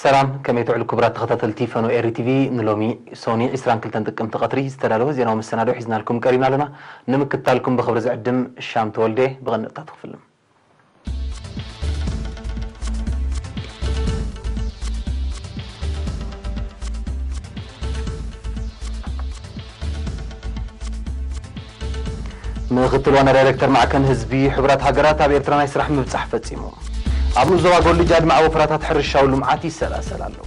ሰላም፣ ከመይ ትውዕሉ ክቡራት ተኸታተልቲ ፈኖ ኤሪ ቲቪ? ንሎሚ ሶኒ ዕስራን ክልተን ጥቅምቲ ቀትሪ ዝተዳለወ ዜናዊ መሰናዶ ሒዝናልኩም ቀሪብና ኣለና። ንምክትታልኩም ብኽብሪ ዝዕድም ሻም ተወልደ። ብቐንጣ ትኽፍልም። ምኽትል ዋና ዳይሬክተር ማዕከን ህዝቢ ሕቡራት ሃገራት ኣብ ኤርትራ ናይ ስራሕ ምብጻሕ ፈጺሙ። ኣብ ንኡስ ዞባ ጎልጅ ኣድማዒ ወፈራታት ሕርሻዊ ልምዓት ይሰላሰል ኣሎ።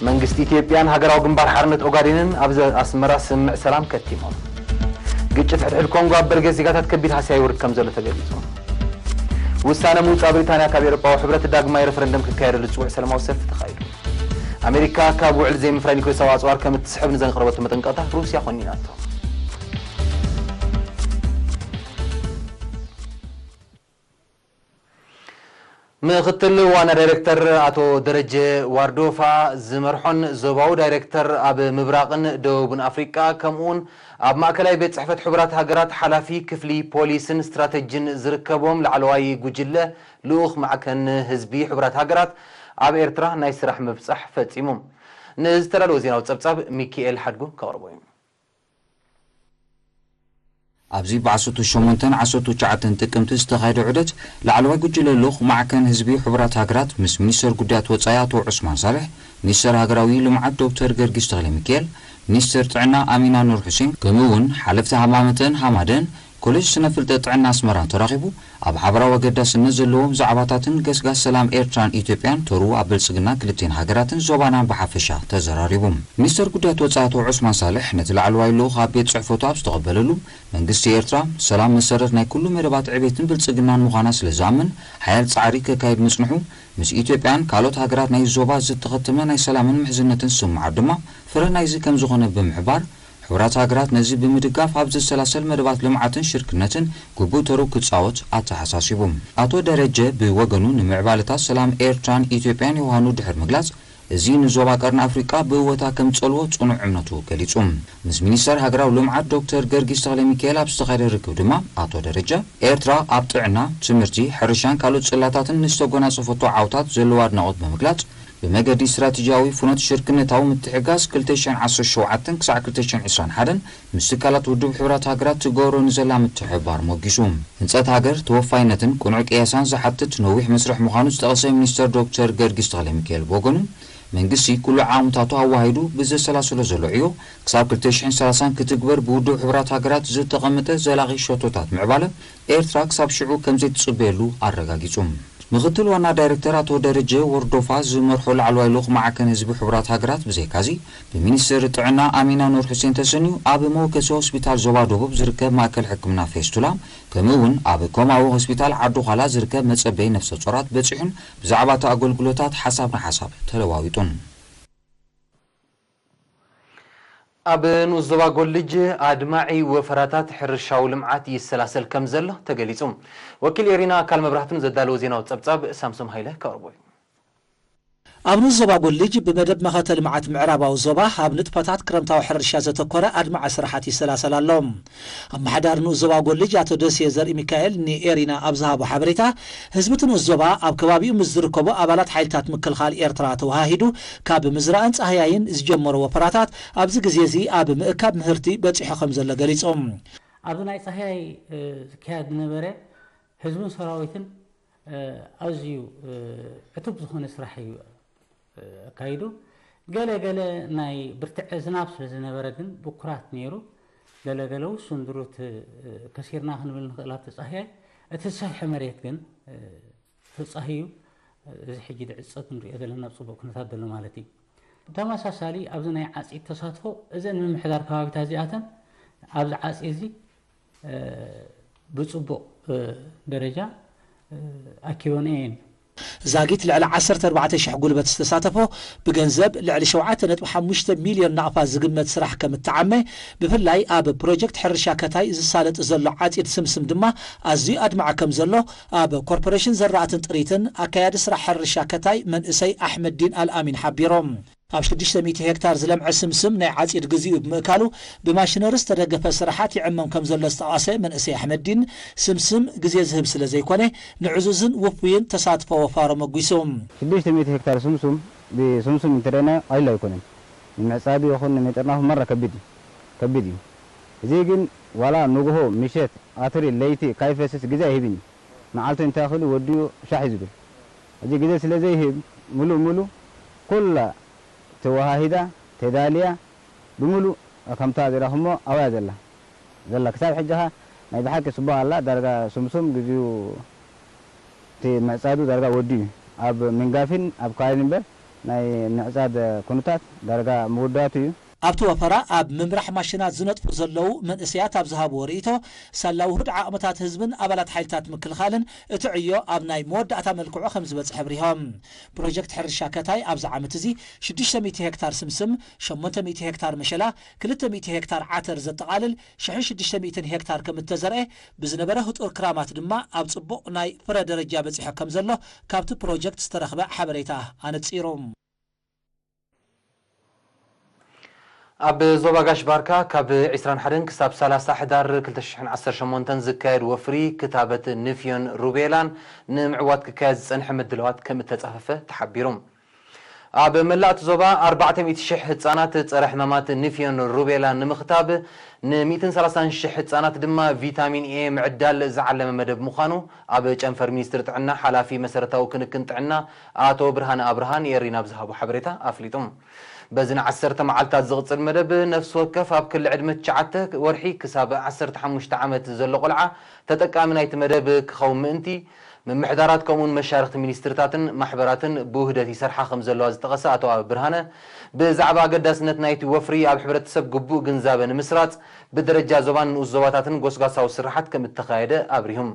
መንግስቲ ኢትዮጵያን ሃገራዊ ግንባር ሓርነት ኦጋዴንን ኣብ ዘ-፣ ኣስመራ ስምምዕ ሰላም ከቲሞም። ግጭት ሕድሕድ ኮንጎ ኣብ በርገስ ዜጋታት ከቢድ ሃስያ ይውርድ ከም ዘሎ ተገሊጹ። ውሳነ ምውጻእ ብሪጣንያ ካብ ኤውሮጳዊ ሕብረት ዳግማይ ረፈረንደም ክካየደሉ ዝጽውዕ ሰላማዊ ሰልፊ ተኻይዱ። ኣሜሪካ ካብ ውዕል ዘይምፍራይ ኒኩሌሳዊ ኣጽዋር ከም እትስሕብ ንዘንቀረበቶ መጠንቀቕታ ሩስያ ኮኒናቶ። ምኽትል ዋና ዳይሬክተር ኣቶ ደረጀ ዋርዶፋ ዝመርሖን ዞባዊ ዳይሬክተር ኣብ ምብራቕን ደቡብን ኣፍሪቃ ከምኡውን ኣብ ማእከላይ ቤት ጽሕፈት ሕቡራት ሃገራት ሓላፊ ክፍሊ ፖሊስን ስትራተጂን ዝርከቦም ላዕለዋይ ጉጅለ ልኡኽ ማዕከን ህዝቢ ሕቡራት ሃገራት ኣብ ኤርትራ ናይ ስራሕ ምብጻሕ ፈጺሞም። ንዝተዳለወ ዜናዊ ጸብጻብ ሚኪኤል ሓድጉ ከቕርቦ እዩ። ኣብዚ ብዓሰርተ ሸሞንተን ዓሰርተ ትሽዓተን ጥቅምቲ ዝተኻየደ ዑደት ላዕለዋይ ጉጅለ ልኡኽ ማዕከን ህዝቢ ሕቡራት ሃገራት ምስ ሚኒስተር ጉዳያት ወጻኢ ኣቶ ዑስማን ሳልሕ፣ ሚኒስተር ሃገራዊ ልምዓት ዶክተር ገርጊስ ተኽለ ሚካኤል፣ ሚኒስተር ጥዕና ኣሚና ኑር ሑሴን፣ ከምኡ እውን ሓለፍቲ ሃማመተን ሃማደን ኮሌጅ ስነ ፍልጠት ጥዕና ኣስመራ ተራኺቡ ኣብ ሓበራዊ ኣገዳስነት ዘለዎም ዛዕባታትን ገስጋስ ሰላም ኤርትራን ኢትዮጵያን ተርኡ ኣብ ብልጽግና ክልቲኤን ሃገራትን ዞባናን ብሓፈሻ ተዘራሪቡ። ሚኒስተር ጉዳያት ወጻኢ ኣቶ ዑስማን ሳልሕ ነቲ ላዕለዋይ ልኡኽ ኣብ ቤት ጽሕፈቱ ኣብ ዝተቐበለሉ መንግስቲ ኤርትራ ሰላም መሰረት ናይ ኩሉ መደባት ዕቤትን ብልጽግናን ምዃና ስለ ዝኣምን ሓያል ጻዕሪ ከካይድ ምጽንሑ ምስ ኢትዮጵያን ካልኦት ሃገራት ናይ ዞባ ዝተኸተመ ናይ ሰላምን ምሕዝነትን ስምምዓት ድማ ፍረ ናይዚ ከም ዝኾነ ብምሕባር ሕቡራት ሃገራት ነዚ ብምድጋፍ ኣብ ዝሰላሰል መደባት ልምዓትን ሽርክነትን ግቡእ ተርኡ ክጻወት ኣተሓሳሲቡ። ኣቶ ደረጀ ብወገኑ ንምዕባለታት ሰላም ኤርትራን ኢትዮጵያን የውሃኑ ድሕር ምግላጽ፣ እዚ ንዞባ ቀርኒ ኣፍሪቃ ብእወታ ከም ጸልዎ ጽኑዕ እምነቱ ገሊጹ። ምስ ሚኒስተር ሃገራዊ ልምዓት ዶክተር ገርጊስ ተኽለ ሚካኤል ኣብ ዝተኻየደ ርክብ ድማ ኣቶ ደረጀ ኤርትራ ኣብ ጥዕና፣ ትምህርቲ፣ ሕርሻን ካልኦት ጽላታትን ንዝተጎናጸፈቶ ዓውታት ዘለዎ ኣድናቖት ብምግላጽ፣ ብመገዲ ስትራቴጂያዊ ፍኖት ሽርክነታዊ ምትሕግጋዝ ክልተ ሽሕን ዓሰርተ ሸውዓተን ክሳዕ ክልተ ሽሕን ዕስራን ሓደን ምስ ትካላት ውድብ ሕቡራት ሃገራት ትገብሮ ንዘላ ምትሕብባር ሞጊሱ። ህንጸት ሃገር ተወፋይነትን ቅኑዕ ቅየሳን ዝሓትት ነዊሕ መስርሕ ምዃኑ ዝጠቐሰ ሚኒስተር ዶክተር ገርጊስ ተኽለ ሚካኤል ብወገኑ፣ መንግስቲ ኩሉ ዓቕምታቱ ኣዋሃሂዱ ብዘሰላስሎ ዘሎ ዕዮ ክሳብ ክልተ ሽሕን ሰላሳን ክትግበር ብውድብ ሕቡራት ሃገራት ዝተቐመጠ ዘላቒ ሸቶታት ምዕባለ ኤርትራ ክሳብ ሽዑ ከም ዘይትጽበየሉ ኣረጋጊጹ። ምኽትል ዋና ዳይሬክተር ኣቶ ደረጀ ወርዶፋ ዝመርሖ ላዕለዋይ ልኡኽ ማዕከን ህዝቢ ሕቡራት ሃገራት ብዘይካዚ፣ ብሚኒስትር ጥዕና ኣሚና ኑር ሑሴን ተሰንዩ ኣብ መወከሲ ሆስፒታል ዞባ ደቡብ ዝርከብ ማእከል ሕክምና ፌስቱላ፣ ከምኡ እውን ኣብ ኮማዊ ሆስፒታል ዓዲ ዃላ ዝርከብ መጸበዪ ነፍሰ ጾራት በጺሑን ብዛዕባ እቲ ኣገልግሎታት ሓሳብ ንሓሳብ ተለዋዊጡን። ኣብ ንኡስ ዞባ ጎልጅ ኣድማዒ ወፈራታት ሕርሻዊ ልምዓት ይሰላሰል ከም ዘሎ ተገሊጹ። ወኪል ኤሪና ኣካል መብራህቱ ንዘዳለዎ ዜናዊ ጸብጻብ ሳምሶም ሃይለ ከቕርቦ እዩ። ኣብ ንኡስ ዞባ ጎልጅ ብመደብ መኸተ ልምዓት ምዕራባዊ ዞባ ኣብ ንጥፈታት ክረምታዊ ሕርሻ ዘተኮረ ኣድማዒ ስራሓት ይሰላሰል ኣሎ። ኣመሓዳሪ ንኡስ ዞባ ጎልጅ ኣቶ ደሴ ዘርኢ ሚካኤል ንኤሪና ኣብ ዝሃቦ ሓበሬታ፣ ህዝቢ እቲ ንኡስ ዞባ ኣብ ከባቢኡ ምስ ዝርከቡ ኣባላት ሓይልታት ምክልኻል ኤርትራ ተወሃሂዱ ካብ ምዝራእን ጻህያይን ዝጀመሩ ወፈራታት ኣብዚ ግዜ እዚ ኣብ ምእካብ ምህርቲ በጺሑ ከም ዘሎ ገሊጾም። ኣብዚ ናይ ጻህያይ፣ እ፣ ዝካየድ ዝነበረ ህዝብን ሰራዊትን፣ እ፣ ኣዝዩ፣ እ፣ ዕቱብ ዝኾነ ስራሕ እዩ፣ እ፣ ኣካይዱ። ገለ ገለ ናይ ብርትዐ ዝናብ ስለ ዝነበረ ግን ብኩራት ነይሩ። ገለ ገለ ውሱን ድሩት፣ እ፣ ከሲርና ክንብል ንኽእል ኣብቲ ጻህያይ። እቲ ዝሰፍሐ መሬት ግን፣ እ፣ ተጻህዩ፣ እዚ ሕጂ ድዕጸት ንሪኦ ዘለና ኣብ ጽቡቕ ኩነታት ዘሎ ማለት እዩ። ብተመሳሳሊ ኣብዚ ናይ ዓጺድ ተሳትፎ እዘን ምምሕዳር ከባቢታት እዚኣተን ኣብዚ ዓጺድ እዚ፣ እ፣ ብጽቡቕ፣ እ፣ ደረጃ፣ እ፣ ኣኪበንኦ እየን። ዛጊት ልዕሊ ዓሰርተ ኣርባዕተ ሽሕ ጉልበት ዝተሳተፎ ብገንዘብ ልዕሊ ሸውዓተ ነጥቢ ሓሙሽተ ሚልዮን ናቕፋ ዝግመት ስራሕ ከም እተዓመ፣ ብፍላይ ኣብ ፕሮጀክት ሕርሻ ከታይ ዝሳለጥ ዘሎ ዓጺድ ስምስም ድማ ኣዝዩ ኣድማዒ ከም ዘሎ ኣብ ኮርፖሬሽን ዘራእትን ጥሪትን ኣካያዲ ስራሕ ሕርሻ ከታይ መንእሰይ ኣሕመዲን ኣልኣሚን ሓቢሮም። ኣብ ሽዱሽተ ሚእቲ ሄክታር ዝለምዐ ስምስም ናይ ዓጺድ ግዚኡ ብምእካሉ ብማሽነሪ ዝተደገፈ ስራሓት ይዕመም ከም ዘሎ ዝጠቐሰ መንእሰይ ኣሕመዲን፣ ስምስም ግዜ ዝህብ ስለ ዘይኮነ ንዕዙዝን ውፉይን ተሳትፎ ወፋሮ መጒሱ። ሽዱሽተ ሚእቲ ሄክታር ስምስም ብስምስም እንተደና ቀሊል ኣይኮነን። ንምዕጻዱ ይኹን ንምጥርናፉ መራ ከቢድ እዩ፣ ከቢድ እዩ። እዚ ግን ዋላ ንግሆ፣ ምሸት፣ ኣትሪ፣ ለይቲ ካይፈስስ ግዜ ኣይህብን እዩ። መዓልቲ እንታይ ክሉ ወዲኡ ሻሕ እዩ ዝብል። እዚ ግዜ ስለ ዘይህብ፣ ሙሉእ ሙሉእ ኩላ ተወሃሂዳ፣ ተዳልያ፣ ብምሉእ ከምታ ዝረኽሞ ኣብያ ዘላ፣ ዘላ። ክሳብ ሕጂ ኸ ናይ ብሓቂ ጽቡቕ ኣላ። ዳርጋ ስምስም ግዚኡ እቲ ምዕጻዱ ዳርጋ ወዲኡ እዩ። ኣብ ምንጋፊን ኣብ ካይን እምበር ናይ ምዕጻድ ኩነታት ዳርጋ ምውዳቱ እዩ። ኣብቲ ወፈራ ኣብ ምምራሕ ማሽናት ዝነጥፉ ዘለዉ መንእሰያት ኣብ ዝሃብዎ ርእይቶ፣ ሳላ ውሁድ ዓቕምታት ህዝብን ኣባላት ሓይልታት ምክልኻልን እቲ ዕዮ ኣብ ናይ መወዳእታ መልክዑ ከም ዝበጽሐ ኣብሪሆም። ፕሮጀክት ሕርሻ ከታይ ኣብዚ ዓመት እዚ ሽዱሽተ ሚእቲ ሄክታር ስምስም፣ ሸሞንተ ሚእቲ ሄክታር መሸላ፣ ክልተ ሚእቲ ሄክታር ዓተር ዘጠቓልል ሽሕን ሽዱሽተ ሚእትን ሄክታር ከም እተዘርኤ፣ ብዝነበረ ህጡር ክራማት ድማ ኣብ ጽቡቕ ናይ ፍረ ደረጃ በጺሑ ከም ዘሎ ካብቲ ፕሮጀክት ዝተረኽበ ሓበሬታ ኣነጺሩ። ኣብ ዞባ ጋሽ ባርካ ካብ ዕስራን ሓደን ክሳብ ሰላሳ ሕዳር ክልተ ሽሕን ዓሰርተ ሸሞንተን ዝካየድ ወፍሪ ክታበት ንፍዮን ሩቤላን ንምዕዋት ክካየድ ዝጸንሐ ምድላዋት ከም እተጻፈፈ ተሓቢሩ። ኣብ መላእ እቲ ዞባ ኣርባዕተ ሚእቲ ሽሕ ህጻናት ጸረ ሕማማት ንፍዮን ሩቤላን ንምኽታብ፣ ን ሚእትን ሰላሳን ሽሕ ህጻናት ድማ ቪታሚን ኤ ምዕዳል ዝዓለመ መደብ ምዃኑ ኣብ ጨንፈር ሚኒስትሪ ጥዕና ሓላፊ መሰረታዊ ክንክን ጥዕና ኣቶ ብርሃነ ኣብርሃ ንኤሪና ብዝሃቦ ሓበሬታ ኣፍሊጡ። በዚ ንዓሰርተ መዓልታት ዝቕጽል መደብ፣ ነፍሲ ወከፍ ኣብ ክሊ ዕድመ ትሽዓተ ወርሒ ክሳብ ዓሰርተ ሓሙሽተ ዓመት ዘሎ ቆልዓ ተጠቃሚ ናይቲ መደብ ክኸውን ምእንቲ፣ ምምሕዳራት ከምኡውን መሻርኽቲ ሚኒስትርታትን ማሕበራትን ብውህደት ይሰርሓ ከም ዘለዋ ዝጠቐሰ ኣቶ ብርሃነ፣ ብዛዕባ ኣገዳስነት ናይቲ ወፍሪ ኣብ ሕብረተሰብ ግቡእ ግንዛበ ንምስራጽ፣ ብደረጃ ዞባን ንኡስ ዞባታትን ጎስጓሳዊ ስራሓት ከም እተኻየደ ኣብሪሁም።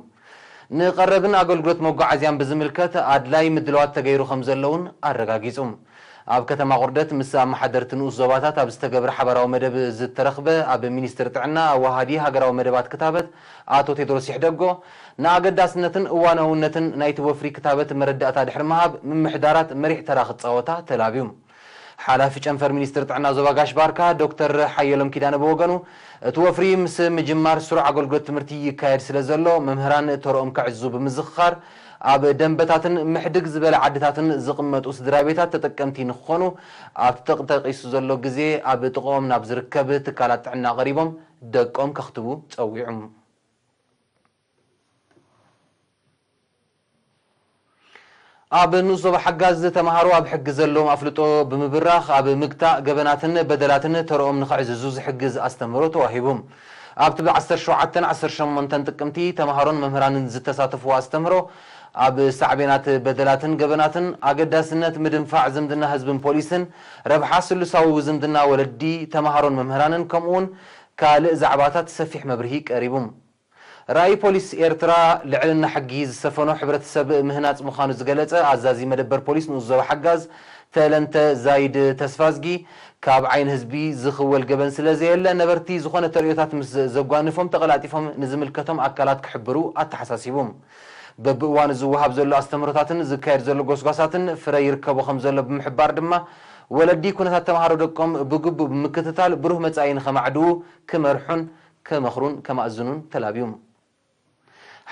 ንቐረብን ኣገልግሎት መጓዓዝያን ብዝምልከት ኣድላይ ምድላዋት ተገይሩ ከም ዘሎ እውን ኣረጋጊጹ። ኣብ ከተማ ቁርደት ምስ ኣመሓደርቲ ንኡስ ዞባታት ኣብ ዝተገብረ ሓባራዊ መደብ ዝተረኽበ ኣብ ሚኒስትሪ ጥዕና ኣወሃዲ ሃገራዊ መደባት ክታበት ኣቶ ቴድሮስ ይሕደጎ፣ ንኣገዳስነትን እዋናውነትን ናይቲ ወፍሪ ክታበት መረዳእታ ድሕሪ ምሃብ፣ ምምሕዳራት መሪሕ ተራ ክጻወታ ተላብዩ። ሓላፊ ጨንፈር ሚኒስትሪ ጥዕና ዞባ ጋሽ ባርካ ዶክተር ሓየሎም ኪዳነ ብወገኑ፣ እቲ ወፍሪ ምስ ምጅማር ስሩዕ ኣገልግሎት ትምህርቲ ይካየድ ስለ ዘሎ፣ መምህራን ተርኦም ከዕዝዙ ብምዝኽኻር፣ ኣብ ደንበታትን ምሕድግ ዝበለ ዓድታትን ዝቕመጡ ስድራ ቤታት ተጠቀምቲ ንክኾኑ፣ ኣብቲ ተጠቒሱ ዘሎ ግዜ ኣብ ጥቕኦም ናብ ዝርከብ ትካላት ጥዕና ቀሪቦም ደቆም ከኽትቡ ጸዊዑ። ኣብ ንኡስ ዞባ ሓጋዝ ተምሃሮ ኣብ ሕጊ ዘለዎም ኣፍልጦ ብምብራኽ ኣብ ምግታእ ገበናትን በደላትን ተርኦም ንኸዕዝዙ ዝሕግዝ ኣስተምህሮ ተዋሂቡ። ኣብቲ ብ ዓሰርተ ሸውዓተን ዓሰርተ ሸሞንተን ጥቅምቲ ተምሃሮን መምህራንን ዝተሳተፍዎ ኣስተምህሮ ኣብ ሳዕቤናት በደላትን ገበናትን፣ ኣገዳስነት ምድንፋዕ ዝምድና ህዝብን ፖሊስን፣ ረብሓ ስሉሳዊ ዝምድና ወለዲ፣ ተምሃሮን መምህራንን ከምኡውን ካልእ ዛዕባታት ሰፊሕ መብርሂ ቀሪቡ። ራእይ ፖሊስ ኤርትራ ልዕልና ሕጊ ዝሰፈኖ ሕብረተሰብ ምህናጽ ምዃኑ ዝገለጸ ኣዛዚ መደበር ፖሊስ ንኡስ ዞባ ሓጋዝ ተለንተ ዛይድ ተስፋዝጊ፣ ካብ ዓይኒ ህዝቢ ዝኽወል ገበን ስለ ዘየለ ነበርቲ ዝኾነ ተርእዮታት ምስ ዘጓንፎም ተቐላጢፎም ንዝምልከቶም ኣካላት ክሕብሩ ኣተሓሳሲቡ። በብእዋኑ ዝወሃብ ዘሎ ኣስተምህሮታትን ዝካየድ ዘሎ ጎስጓሳትን ፍረ ይርከቦ ከም ዘሎ ብምሕባር ድማ ወለዲ ኩነታት ተምሃሮ ደቆም ብግቡእ ብምክትታል ብሩህ መጻኢ ንኸማዕድዉ ክመርሑን ከመኽሩን ከማእዝኑን ተላብዩ።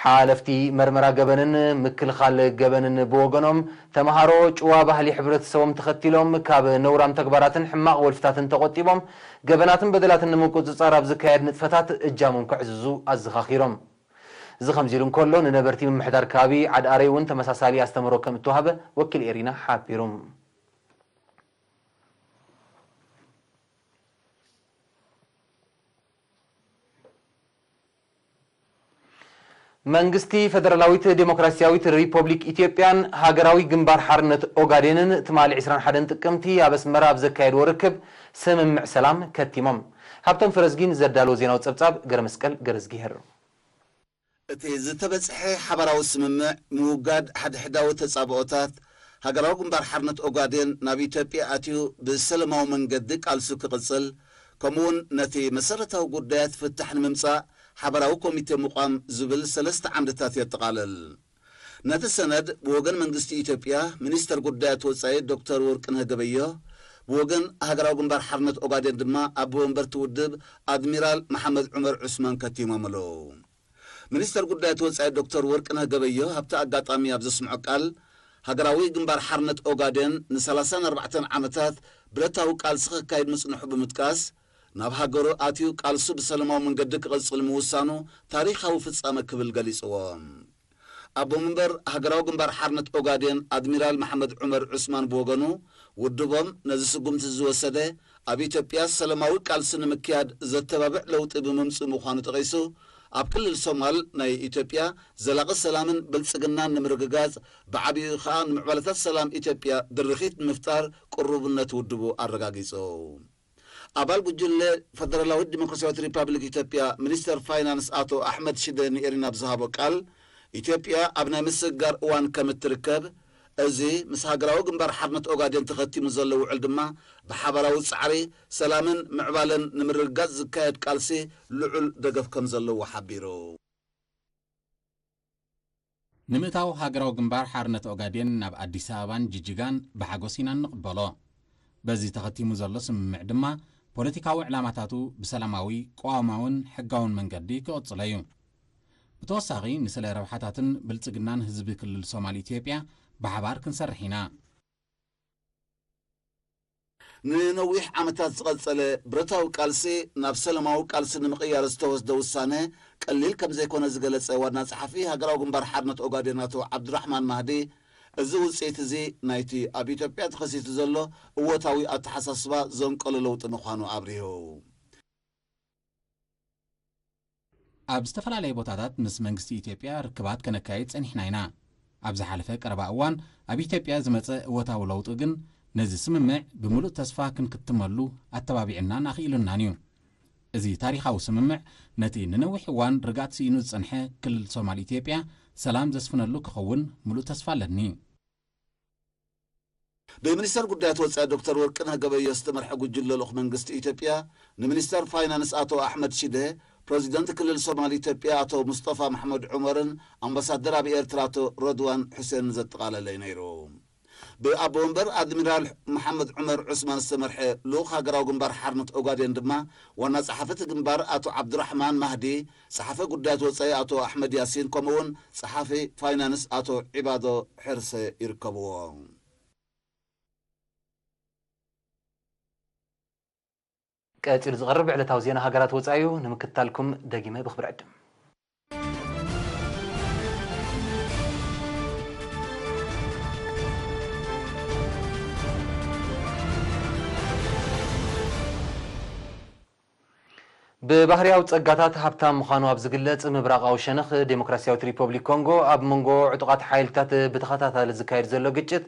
ሓለፍቲ መርመራ ገበንን ምክልኻል ገበንን ብወገኖም፣ ተምሃሮ ጭዋ ባህሊ ሕብረተሰቦም ተኸቲሎም ካብ ነውራም ተግባራትን ሕማቕ ወልፍታትን ተቖጢቦም፣ ገበናትን በደላትን ንምቁጽጻር ኣብ ዝካየድ ንጥፈታት እጃሞም ከዕዝዙ ኣዘኻኺሮም። እዚ ከምዚ ኢሉ እንከሎ፣ ንነበርቲ ምምሕዳር ከባቢ ዓዲ ኣረይ እውን ተመሳሳሊ ኣስተምህሮ ከም እተዋህበ ወኪል ኤሪና ሓቢሩ። መንግስቲ ፈደራላዊት ዴሞክራሲያዊት ሪፖብሊክ ኢትዮጵያን ሃገራዊ ግንባር ሓርነት ኦጋዴንን ትማሊ ዕስራን ሓደን ጥቅምቲ ኣብ ኣስመራ ኣብ ዘካየድዎ ርክብ ስምምዕ ሰላም ከቲሞም። ሃብቶም ፈረዝጊን ዘዳለዎ ዜናዊ ጸብጻብ ገረመስቀል ገረዝጊሄር። እቲ ዝተበጽሐ ሓባራዊ ስምምዕ ምውጋድ ሓድሕዳዊ ተጻብኦታት፣ ሃገራዊ ግንባር ሓርነት ኦጋዴን ናብ ኢትዮጵያ ኣትዩ ብሰለማዊ መንገዲ ቃልሱ ክቕጽል፣ ከምኡውን ነቲ መሰረታዊ ጉዳያት ፍታሕ ንምምጻእ ሓባራዊ ኮሚቴ ምቋም ዝብል ሰለስተ ዓምድታት የጠቓልል። ነቲ ሰነድ ብወገን መንግስቲ ኢትዮጵያ ሚኒስተር ጉዳያት ወጻኢ ዶክተር ወርቅነህ ገበዮ፣ ብወገን ሃገራዊ ግንባር ሓርነት ኦጋዴን ድማ ኣቦ ወንበርቲ ውድብ ኣድሚራል መሓመድ ዑመር ዑስማን ከቲሞም ኣለዉ። ሚኒስተር ጉዳያት ወጻኢ ዶክተር ወርቅነህ ገበየሁ ኣብቲ ኣጋጣሚ ኣብ ዘስምዖ ቃል፣ ሃገራዊ ግንባር ሓርነት ኦጋዴን ን ሰላሳን ኣርባዕተን ዓመታት ብረታዊ ቃልሲ ከካይድ ምጽንሑ ብምጥቃስ፣ ናብ ሃገሩ ኣትዩ ቃልሱ ብሰላማዊ መንገዲ ክቕጽል ምውሳኑ ታሪኻዊ ፍጻመ ክብል ገሊጽዎ። ኣቦ መንበር ሃገራዊ ግንባር ሓርነት ኦጋዴን ኣድሚራል መሓመድ ዑመር ዑስማን ብወገኑ፣ ውድቦም ነዚ ስጉምቲ ዝወሰደ ኣብ ኢትዮጵያ ሰላማዊ ቃልሲ ንምክያድ ዘተባብዕ ለውጢ ብምምጽኡ ምዃኑ ጠቒሱ፣ ኣብ ክልል ሶማል ናይ ኢትዮጵያ ዘላቒ ሰላምን ብልጽግናን ንምርግጋጽ፣ ብዓቢኡ ኸኣ ንምዕባለታት ሰላም ኢትዮጵያ ድርኺት ንምፍጣር ቅሩብነት ውድቡ ኣረጋጊጹ። ኣባል ጉጅለ ፈደራላዊት ዲሞክራሲያዊት ሪፓብሊክ ኢትዮጵያ ሚኒስተር ፋይናንስ ኣቶ ኣሕመድ ሽደ ንኤሪና ኣብ ዝሃቦ ቃል፣ ኢትዮጵያ ኣብ ናይ ምስግጋር እዋን ከም እትርከብ፣ እዚ ምስ ሃገራዊ ግንባር ሓርነት ኦጋዴን ተኸቲሙ ዘሎ ውዕል ድማ ብሓባራዊ ጻዕሪ ሰላምን ምዕባለን ንምርግጋጽ ዝካየድ ቃልሲ ልዑል ደገፍ ከም ዘለዎ ሓቢሩ። ንምእታው ሃገራዊ ግንባር ሓርነት ኦጋዴን ናብ ኣዲስ ኣበባን ጅጅጋን ብሓጎስ ኢና እንቕበሎ። በዚ ተኸቲሙ ዘሎ ስምምዕ ድማ ፖለቲካዊ ዕላማታቱ ብሰላማዊ፣ ቅዋማውን ሕጋውን መንገዲ ክቕጽሎ እዩ። ብተወሳኺ ንስለ ረብሓታትን ብልጽግናን ህዝቢ ክልል ሶማል ኢትዮጵያ ብሓባር ክንሰርሕ ኢና። ንነዊሕ ዓመታት ዝቐጸለ ብረታዊ ቃልሲ ናብ ሰላማዊ ቃልሲ ንምቕያር ዝተወስደ ውሳነ ቀሊል ከም ዘይኮነ ዝገለጸ ዋና ጸሓፊ ሃገራዊ ግንባር ሓርነት ኦጋዴን ኣቶ ዓብዱራሕማን ማህዲ፣ እዚ ውጽኢት እዚ ናይቲ ኣብ ኢትዮጵያ ተኸሲቱ ዘሎ እወታዊ ኣተሓሳስባ ዘንቀሎ ለውጢ ምዃኑ ኣብሪሁ። ኣብ ዝተፈላለየ ቦታታት ምስ መንግስቲ ኢትዮጵያ ርክባት ከነካይድ ጸኒሕና ኢና። ኣብ ዝሓለፈ ቀረባ እዋን ኣብ ኢትዮጵያ ዝመጸ እወታዊ ለውጢ ግን ነዚ ስምምዕ ብምሉእ ተስፋ ክንክትመሉ ኣተባቢዑናን ኣኽኢሉናን እዩ። እዚ ታሪኻዊ ስምምዕ ነቲ ንነዊሕ እዋን ርግኣት ስኢኑ ዝጸንሐ ክልል ሶማል ኢትዮጵያ ሰላም ዘስፍነሉ ክኸውን ምሉእ ተስፋ ኣለኒ። ብሚኒስተር ጉዳያት ወጻኢ ዶክተር ወርቅነህ ገበየሁ ዝተመርሐ ጉጅለ ልኡኽ መንግስቲ ኢትዮጵያ፣ ንሚኒስተር ፋይናንስ ኣቶ ኣሕመድ ሽደ፣ ፕረዚደንት ክልል ሶማል ኢትዮጵያ ኣቶ ሙስጠፋ መሕመድ ዑመርን ኣምባሳደር ኣብ ኤርትራ ኣቶ ረድዋን ሑሴንን ዘጠቓለለ እዩ ነይሩ። ብኣቦ ወንበር ኣድሚራል መሓመድ ዑመር ዑስማን ዝተመርሐ ልኡኽ ሃገራዊ ግንባር ሓርነት ኦጋዴን ድማ፣ ዋና ጸሓፊ እቲ ግንባር ኣቶ ዓብዱራሕማን ማህዲ፣ ጸሓፊ ጉዳያት ወጻኢ ኣቶ ኣሕመድ ያሲን፣ ከምኡውን ጸሓፊ ፋይናንስ ኣቶ ዒባዶ ሕርሰ ይርከብዎም። ቀጺሉ ዝቐርብ ዕለታዊ ዜና ሃገራት ወጻኢ እዩ። ንምክትታልኩም ደጊመ ብኽብሪ ዕድም። ብባህርያዊ ጸጋታት ሃብታም ምዃኑ ኣብ ዝግለጽ ምብራቓዊ ሸነኽ ዴሞክራስያዊት ሪፐብሊክ ኮንጎ፣ ኣብ መንጎ ዕጡቓት ሓይልታት ብተኸታታሊ ዝካየድ ዘሎ ግጭት፣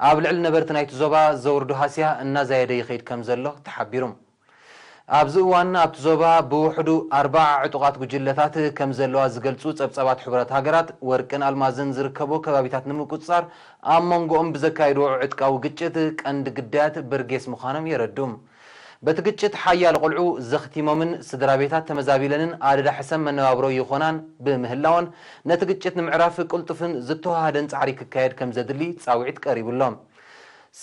ኣብ ልዕሊ ነበርቲ ናይቲ ዞባ ዘውርዶ ሃስያ እናዛየደ ይኸይድ ከም ዘሎ ተሓቢሩ። ኣብዚ እዋን ኣብቲ ዞባ ብውሕዱ ኣርባዓ ዕጡቓት ጉጅለታት ከም ዘለዋ ዝገልጹ ጸብጻባት ሕቡራት ሃገራት፣ ወርቅን ኣልማዝን ዝርከቦ ከባቢታት ንምቁጽጻር ኣብ መንጎኦም ብዘካየድዎ ዕጥቃዊ ግጭት ቀንዲ ግዳያት በርጌስ ምዃኖም የረዱ። በቲ ግጭት ሓያሎ ቆልዑ ዘኽቲሞምን ስድራ ቤታት ተመዛቢለንን ኣደዳ ሕሰም መነባብሮ ይኾናን ብምህላወን፣ ነቲ ግጭት ንምዕራፍ ቅልጡፍን ዝተዋሃደን ጻዕሪ ክካየድ ከም ዘድሊ ጻውዒት ቀሪቡ ኣሎ።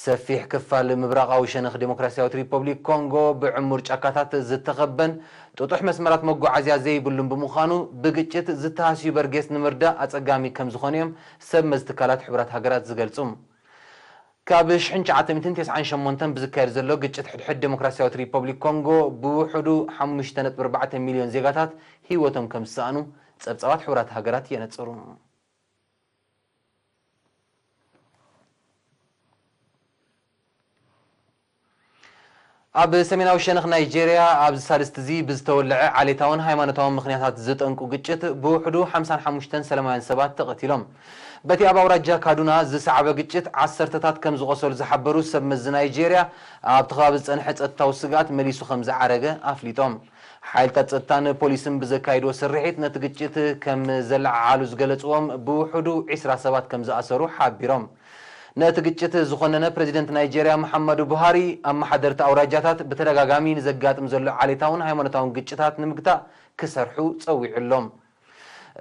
ሰፊሕ ክፋል ምብራቓዊ ሸነኽ ዴሞክራስያዊት ሪፐብሊክ ኮንጎ ብዕሙር ጫካታት ዝተኸበን ጥጡሕ መስመራት መጓዓዝያ ዘይብሉን ብምዃኑ፣ ብግጭት ዝተሃስዩ በርጌስ ንምርዳእ ኣጸጋሚ ከም ዝኾነ እዮም ሰብ መዚ ትካላት ሕቡራት ሃገራት ዝገልጹ። ካብ ሽሕን ትሽዓተ ሚእትን ተስዓን ሸሞንተን ብዝካየድ ዘሎ ግጭት ሕድሕድ ዴሞክራስያዊት ሪፐብሊክ ኮንጎ ብውሕዱ ሓሙሽተ ነጥቢ ኣርባዕተ ሚልዮን ዜጋታት ህይወቶም ከም ዝሰኣኑ ጸብጻባት ሕቡራት ሃገራት የነጽሩ። ኣብ ሰሜናዊ ሸነኽ ናይጄርያ ኣብዚ ሳልስቲ እዚ ብዝተወልዐ ዓሌታውን ሃይማኖታውን ምኽንያታት ዝጠንቁ ግጭት ብውሕዱ ሓምሳን ሓሙሽተን ሰላማውያን ሰባት ተቐቲሎም። በቲ ኣብ ኣውራጃ ካዱና ዝሰዓበ ግጭት ዓሰርተታት ከም ዝቖሰሉ ዝሓበሩ ሰብ መዚ ናይጄርያ፣ ኣብቲ ከባቢ ዝጸንሐ ጸጥታዊ ስግኣት መሊሱ ከም ዝዓረገ ኣፍሊጦም። ሓይልታት ጸጥታን ፖሊስን ብዘካይድዎ ስርሒት ነቲ ግጭት ከም ዘለዓዓሉ ዝገለጽዎም ብውሕዱ ዒስራ ሰባት ከም ዝኣሰሩ ሓቢሮም። ነቲ ግጭት ዝኾነነ ፕረዚደንት ናይጄርያ መሓመዱ ቡሃሪ፣ ኣመሓደርቲ ኣውራጃታት ብተደጋጋሚ ንዘጋጥም ዘሎ ዓሌታውን ሃይማኖታውን ግጭታት ንምግታእ ክሰርሑ ጸዊዑ ኣሎ።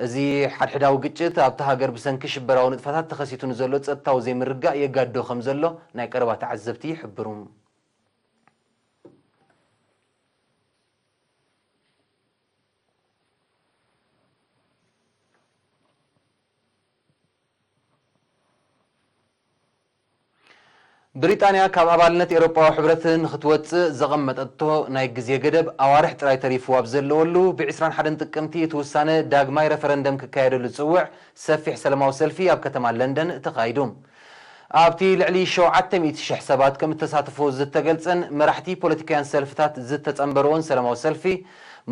እዚ ሓድሕዳዊ ግጭት ኣብቲ ሃገር ብሰንኪ ሽበራዊ ንጥፈታት ተኸሲቱ ንዘሎ ጸጥታዊ ዘይምርግጋእ የጋድዶ ከም ዘሎ ናይ ቀረባ ተዓዘብቲ ይሕብሩ። ብሪጣንያ ካብ ኣባልነት ኤውሮጳዊ ሕብረት ንኽትወጽእ ዘቐመጠቶ ናይ ግዜ ገደብ ኣዋርሕ ጥራይ ተሪፍዋ ኣብ ዘለወሉ፣ ብ ዕስራን ሓደን ጥቅምቲ እቲ ውሳነ ዳግማይ ረፈረንደም ክካየደሉ ዝጽውዕ ሰፊሕ ሰላማዊ ሰልፊ ኣብ ከተማ ለንደን ተኻይዱ። ኣብቲ ልዕሊ ሸውዓተ ሚእቲ ሽሕ ሰባት ከም እተሳተፉ ዝተገልጸን መራሕቲ ፖለቲካውያን ሰልፍታት ዝተጸንበርዎን ሰላማዊ ሰልፊ፣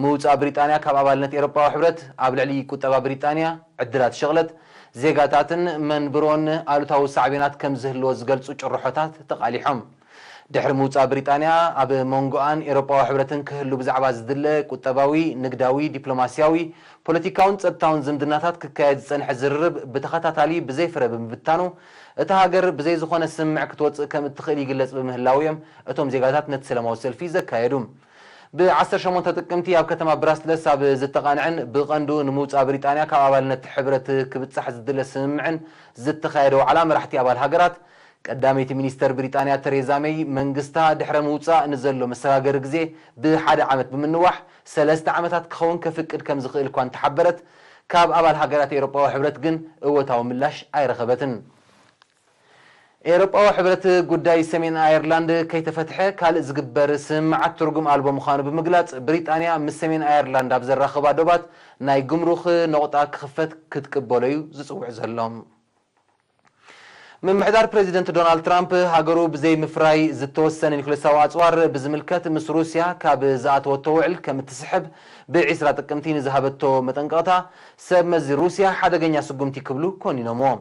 ምውጻእ ብሪጣንያ ካብ ኣባልነት ኤውሮጳዊ ሕብረት ኣብ ልዕሊ ቁጠባ ብሪጣንያ፣ ዕድላት ሸቕለት፣ ዜጋታትን መንብሮን ኣሉታዊ ሳዕቤናት ከም ዝህልዎ ዝገልጹ ጭርሖታት ተቓሊሖም። ድሕሪ ምውጻእ ብሪጣንያ፣ ኣብ መንጎኣን ኤውሮጳዊ ሕብረትን ክህሉ ብዛዕባ ዝድለ ቁጠባዊ፣ ንግዳዊ፣ ዲፕሎማስያዊ፣ ፖለቲካውን ጸጥታውን ዝምድናታት ክካየድ ዝጸንሐ ዝርርብ ብተኸታታሊ ብዘይ ፍረ ብምብታኑ፣ እታ ሃገር ብዘይ ዝኾነ ስምምዕ ክትወጽእ ከም እትኽእል ይግለጽ ብምህላዉ እዮም እቶም ዜጋታት ነቲ ሰላማዊ ሰልፊ ዘካየዱ። ብ ዓሰርተ ሸሞንተ ጥቅምቲ ኣብ ከተማ ብራስለስ ኣብ ዝተቓንዐን ብቐንዱ ንምውጻእ ብሪጣንያ ካብ ኣባልነት ሕብረት ክብጻሕ ዝድለ ስምምዕን ዝተኻየደ ዋዕላ መራሕቲ ኣባል ሃገራት፣ ቀዳመይቲ ሚኒስተር ብሪጣንያ ተሬዛ ሜይ፣ መንግስታ ድሕረ ምውጻእ ንዘሎ መሰጋገሪ ግዜ ብሓደ ዓመት ብምንዋሕ፣ ሰለስተ ዓመታት ክኸውን ከፍቅድ ከም ዝኽእል እኳ እንተሓበረት፣ ካብ ኣባል ሃገራት ኤውሮጳዊ ሕብረት ግን እወታዊ ምላሽ ኣይረኸበትን። ኤውሮጳዊ ሕብረት ጉዳይ ሰሜን ኣየርላንድ ከይተፈትሐ ካልእ ዝግበር ስምምዓት ትርጉም ኣልቦ ምዃኑ ብምግላጽ፣ ብሪጣንያ ምስ ሰሜን ኣየርላንድ ኣብ ዘራኽባ ዶባት ናይ ጉምሩኽ ነቑጣ ክኽፈት ክትቅበሎ እዩ ዝጽውዕ ዘሎ። ምምሕዳር ፕሬዚደንት ዶናልድ ትራምፕ ሃገሩ ብዘይ ምፍራይ ዝተወሰነ ኒኩሌሳዊ ኣጽዋር ብዝምልከት ምስ ሩስያ ካብ ዝኣተወቶ ውዕል ከም እትስሕብ ብ ዕስራ ጥቅምቲ ንዝሃበቶ መጠንቀቕታ ሰብ መዚ ሩስያ ሓደገኛ ስጉምቲ ክብሉ ኮኒኖምዎ።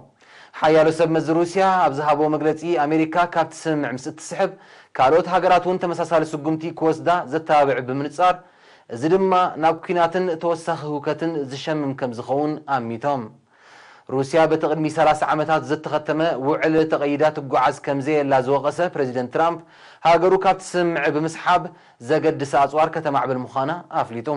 ሓያሎ ሰብ መዚ ሩስያ ኣብ ዝሃብዎ መግለጺ ኣሜሪካ ካብቲ ስምምዕ ምስ እትስሕብ ካልኦት ሃገራት እውን ተመሳሳሊ ስጉምቲ ክወስዳ ዘተባብዕ ብምንጻር እዚ ድማ ናብ ኲናትን ተወሳኺ ህውከትን ዝሸምም ከም ዝኸውን ኣሚቶም። ሩስያ በቲ ቅድሚ ሰላሳ ዓመታት ዝተኸተመ ውዕል ተቐይዳ ትጓዓዝ ከም ዘየላ ዝወቐሰ ፕሬዚደንት ትራምፕ፣ ሃገሩ ካብቲ ስምምዕ ብምስሓብ ዘገድስ ኣጽዋር ከተማዕብል ምዃና ኣፍሊጡ።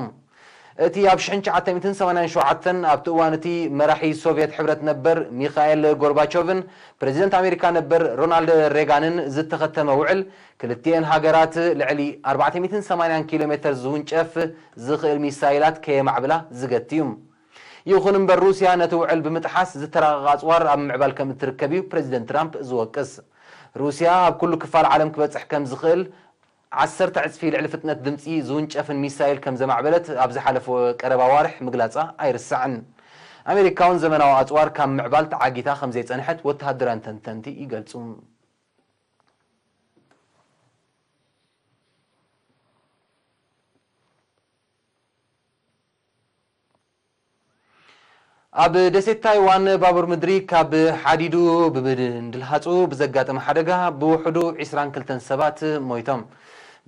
እቲ ኣብ ሽሕን ትሽዓተ ሚእትን ሰማንያን ሸውዓተን ኣብቲ እዋን እቲ መራሒ ሶቭየት ሕብረት ነበር ሚኻኤል ጎርባቾቭን ፕሬዚደንት ኣሜሪካ ነበር ሮናልድ ሬጋንን ዝተኸተመ ውዕል፣ ክልቲኤን ሃገራት ልዕሊ ኣርባዕተ ሚእትን ሰማንያን ኪሎ ሜተር ዝውንጨፍ ዝኽእል ሚሳይላት ከየማዕብላ ዝገቲ እዩ። ይኹን እምበር፣ ሩስያ ነቲ ውዕል ብምጥሓስ ዝተራቐቐ ኣጽዋር ኣብ ምዕባል ከም እትርከብ እዩ ፕሬዚደንት ትራምፕ ዝወቅስ። ሩስያ ኣብ ኩሉ ክፋል ዓለም ክበጽሕ ከም ዝኽእል ዓሰርተ ዕጽፊ ልዕሊ ፍጥነት ድምጺ ዝውንጨፍን ሚሳይል ከም ዘማዕበለት ኣብ ዝሓለፈ ቀረባ ኣዋርሕ ምግላጻ ኣይርሳዕን። ኣሜሪካ እውን ዘመናዊ ኣጽዋር ካብ ምዕባል ተዓጊታ ከም ዘይጸንሐት ወተሃደራውያን ተንተንቲ ይገልጹ። ኣብ ደሴት ታይዋን ባቡር ምድሪ ካብ ሓዲዱ ብምድንድልሃጹ ብዘጋጠመ ሓደጋ ብውሕዱ ዕስራን ክልተን ሰባት ሞይቶም።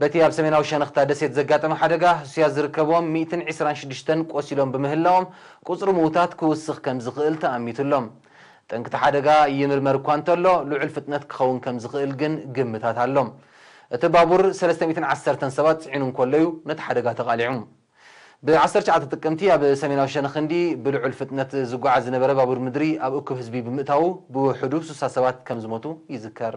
በቲ ኣብ ሰሜናዊ ሸነኽታ ደሴት ዘጋጠመ ሓደጋ ህሱያት ዝርከብዎም ሚእትን ዕስራን ሽዱሽተን ቆሲሎም ብምህላዎም ቁጽሪ ምዉታት ክውስኽ ከም ዝኽእል ተኣሚቱ ኣሎ። ጠንቅቲ ሓደጋ ይምርመር እኳ እንተሎ፣ ልዑል ፍጥነት ክኸውን ከም ዝኽእል ግን ግምታት ኣሎ። እቲ ባቡር ሰለስተ ሚእትን ዓሰርተን ሰባት ጽዒኑ እንከሎ እዩ ነቲ ሓደጋ ተቓሊዑ። ብ ዓሰርተ ትሽዓተ ጥቅምቲ ኣብ ሰሜናዊ ሸነኽ ህንዲ ብልዑል ፍጥነት ዝጓዓዝ ዝነበረ ባቡር ምድሪ ኣብ እኩብ ህዝቢ ብምእታዉ ብውሕዱ ስሳ ሰባት ከም ዝሞቱ ይዝከር።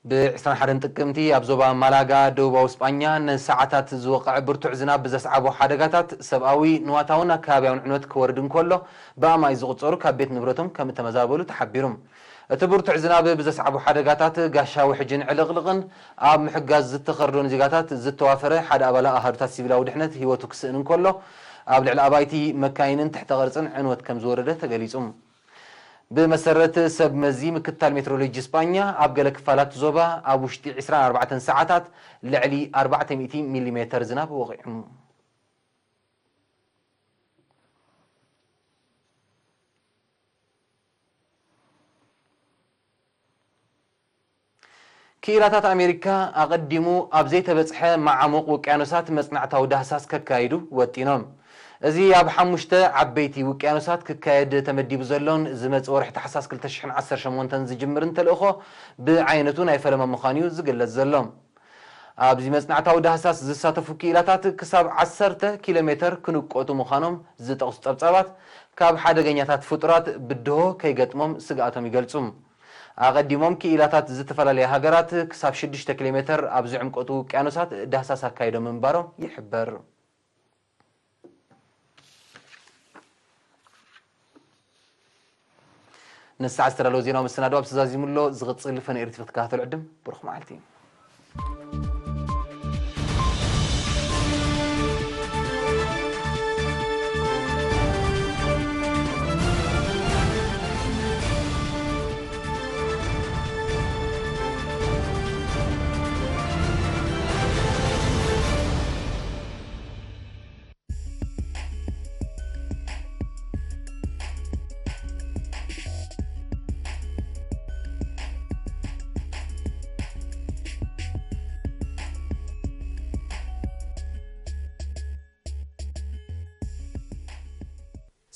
ብ ዕስራን ሓደን ጥቅምቲ ኣብ ዞባ ማላጋ ደቡባዊ ስጳኛ ንሰዓታት ዝወቕዐ ብርቱዕ ዝናብ ብዘስዓቦ ሓደጋታት ሰብኣዊ፣ ንዋታውን ኣከባብያውን ዕንወት ክወርድ እንከሎ፣ ብኣማኢት ዝቑጸሩ ካብ ቤት ንብረቶም ከም እተመዛበሉ ተሓቢሩ። እቲ ብርቱዕ ዝናብ ብዘስዓቦ ሓደጋታት ጋሻ ውሕጅን ዕልቕልቕን ኣብ ምሕጋዝ ዝተኸርዶን ዜጋታት ዝተዋፈረ ሓደ ኣባል ኣሃዱታት ሲቪላዊ ድሕነት ህይወቱ ክስእን እንከሎ፣ ኣብ ልዕሊ ኣባይቲ፣ መካይንን ትሕተ ቅርጽን ዕንወት ከም ዝወረደ ተገሊጹ። ብመሰረት ሰብ መዚ ምክትታል ሜትሮሎጂ ስጳኛ፣ ኣብ ገለ ክፋላት ዞባ ኣብ ውሽጢ ዕስራን ኣርባዕተን ሰዓታት ልዕሊ ኣርባዕተ ሚእቲ ሚሊሜተር ዝናብ ወቒዑ። ክኢላታት ኣሜሪካ ኣቐዲሙ ኣብ ዘይተበጽሐ መዓሙቕ ውቅያኖሳት መጽናዕታዊ ዳህሳስ ከካይዱ ወጢኖም። እዚ ኣብ ሓሙሽተ ዓበይቲ ውቅያኖሳት ክካየድ ተመዲቡ ዘሎን ዝመጽእ ወርሒ ታሕሳስ ክልተ ሽሕን ዓሰርተ ሸሞንተን ዝጅምርን ተልእኾ ብዓይነቱ ናይ ፈለማ ምዃኑ እዩ ዝግለጽ ዘሎ። ኣብዚ መጽናዕታዊ ዳህሳስ ዝሳተፉ ክኢላታት ክሳብ ዓሰርተ ኪሎ ሜተር ክንቀቱ ምዃኖም ዝጠቕሱ ጸብጻባት ካብ ሓደገኛታት ፍጡራት ብድሆ ከይገጥሞም ስግኣቶም ይገልጹ። ኣቐዲሞም ክኢላታት ዝተፈላለያ ሃገራት ክሳብ ሽዱሽተ ኪሎ ሜተር ኣብ ዝዕምቀቱ ውቅያኖሳት ዳህሳስ ኣካይዶም ምንባሮም ይሕበር። ንሰዓት ዝተዳለወ ዜናዊ መሰናድኦ ኣብዚ ተዛዚሙ ኣሎ። ዝቕጽል ፈነ ኤሪ ቲቪ ክትከታተሉ ዕድም። ብሩኽ መዓልቲ።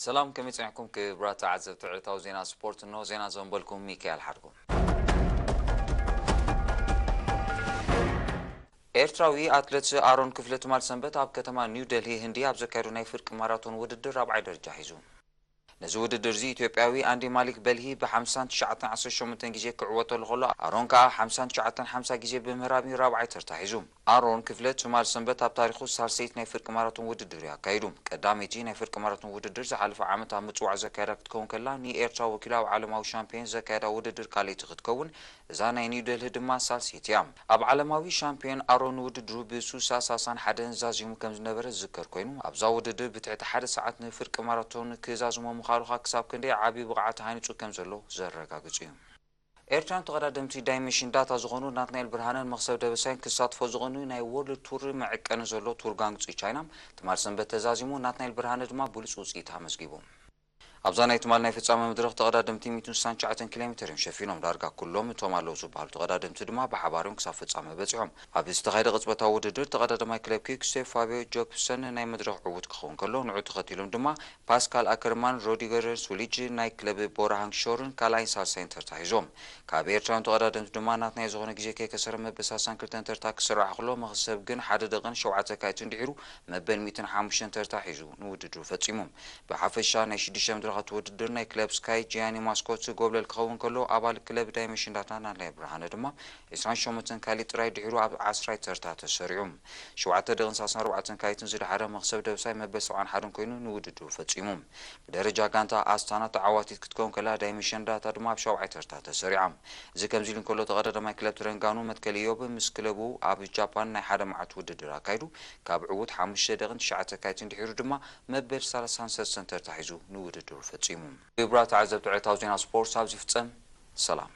ሰላም፣ ከመይ ጸኒሕኩም ክቡራት ተዓዘብቲ ዕለታዊ ዜና ስፖርት? እንሆ ዜና ዘንበልኩም ሚካኤል ሓድጎም። ኤርትራዊ ኣትሌት ኣሮን ክፍለ ትማል ሰንበት ኣብ ከተማ ኒው ደልሂ ህንዲ ኣብ ዘካየዶ ናይ ፍርቂ ማራቶን ውድድር ራብዓይ ደረጃ ሒዙ። ነዚ ውድድር እዚ ኢትዮጵያዊ ኣንዲ ማሊክ በልሂ ብ ሓምሳን ትሽዓተን ዓሰርተ ሸሞንተን ግዜ ክዕወተሉ ከሎ፣ ኣሮን ከኣ ሓምሳን ትሽዓተን ሓምሳ ግዜ ብምህራብ እዩ ራብዓይ ተርታ ሒዙ። ኣሮን ክፍለ ትማል ሰንበት ኣብ ታሪኹ ሳልሰይቲ ናይ ፍርቂ ማራቶን ውድድር እዩ ኣካይዱ። ቀዳመይቲ ናይ ፍርቂ ማራቶን ውድድር ዝሓለፈ ዓመት ኣብ ምጽዋዕ ዘካየዳ ክትከውን ከላ፣ ንኤርትራ ወኪላ ኣብ ዓለማዊ ሻምፒዮን ዘካየዳ ውድድር ካልኣይቲ ክትከውን፣ እዛ ናይ ኒው ደልሂ ድማ ሳልሰይቲ እያ። ኣብ ዓለማዊ ሻምፒዮን ኣሮን ንውድድሩ ብ ሱሳ ሳሳን ሓደን ዛዚሙ ከም ዝነበረ ዝዝከር ኮይኑ፣ ኣብዛ ውድድር ብትሕቲ ሓደ ሰዓት ንፍርቂ ማራቶን ክዛዝሞ ምኻሉ ኸኣ ክሳብ ክንደይ ዓቢ ብቕዓት ሃኒጹ ከም ዘሎ ዘረጋግጽ እዩ። ኤርትራውያን ተቐዳደምቲ ዳይሜንሽን ዳታ ዝኾኑ ናትናኤል ብርሃነን መኽሰብ ደበሳይን ክሳትፎ ዝቐንዩ ናይ ወርልድ ቱር መዕቀኒ ዘሎ ቱር ጋንግጹ ቻይና ትማል ሰንበት ተዛዚሙ፣ ናትናኤል ብርሃነ ድማ ብሉጽ ውጽኢት ኣመዝጊቡ። ኣብዛ ናይ ትማል ናይ ፍጻመ መድረኽ ተቐዳደምቲ ሚእትን ስሳን ትሽዓተን ኪሎ ሜተር እዮም ሸፊኖም። ዳርጋ ኩሎም እቶም ኣለዉ ዝበሃሉ ተቐዳደምቲ ድማ ብሓባር እዮም ክሳብ ፍጻመ በጺሖም። ኣብ ዝተኻየደ ቅጽበታዊ ውድድር ተቐዳዳማይ ክለብ ኪክ ስቴፕ ፋብዮ ጆክብሰን ናይ መድረኽ ዕዉት ክኸውን ከሎ፣ ንዑ ተኸቲሎም ድማ ፓስካል ኣከርማን ሮዲገር ሱሊጅ ናይ ክለብ ቦራ ሃንግሾርን ካልኣይን ሳልሳይን ተርታ ሒዞም። ካብ ኤርትራውያን ተቐዳደምቲ ድማ ናትናይ ዝኾነ ግዜ ከይከሰረ መበል ሳልሳን ክልተን ተርታ ክስራዕ ከሎ፣ መኽሰብ ግን ሓደ ደቕን ሸውዓተ ካይትን ድሒሩ መበል ሚእትን ሓሙሽተን ተርታ ሒዙ ንውድድሩ ፈጺሙ። ብሓፈሻ ናይ ሽዱሽተ መድረኻት ውድድር ናይ ክለብ ስካይ ጂያኒ ማስኮት ጎብለል ክኸውን ከሎ፣ ኣባል ክለብ ዳይመንሽን ዳታ ናትናኤል ብርሃነ ድማ ዒስራን ሸሞንተን ካሊ ጥራይ ድሒሩ ኣብ ዓስራይ ተርታ ተሰሪዑ። ሸውዓተ ደቕን ሰላሳን ኣርባዕተን ካይትን ዝደሓረ መኽሰብ ደብሳይ መበል ሰብዓን ሓደን ኮይኑ ንውድድሩ ፈጺሙ። ብደረጃ ጋንታ ኣስታና ተዓዋቲት ክትከውን ከላ፣ ዳይመንሽን ዳታ ድማ ኣብ ሻውዓይ ተርታ ተሰሪዓ። እዚ ከምዚ ኢሉ እንከሎ፣ ተቐዳዳማይ ክለብ ትረንጋኑ መትከል ኢዮብ ምስ ክለቡ ኣብ ጃፓን ናይ ሓደ መዓልቲ ውድድር ኣካይዱ ካብ ዕዉት ሓሙሽተ ደቕን ትሽዓተ ካይትን ድሒሩ ድማ መበል ሰላሳን ሰለስተን ተርታ ሒዙ ንውድድሩ ፈጺሙ። ክቡራት ተዓዘብቲ ዕለታዊ ዜና ስፖርት ኣብዚ ይፍጸም። ሰላም።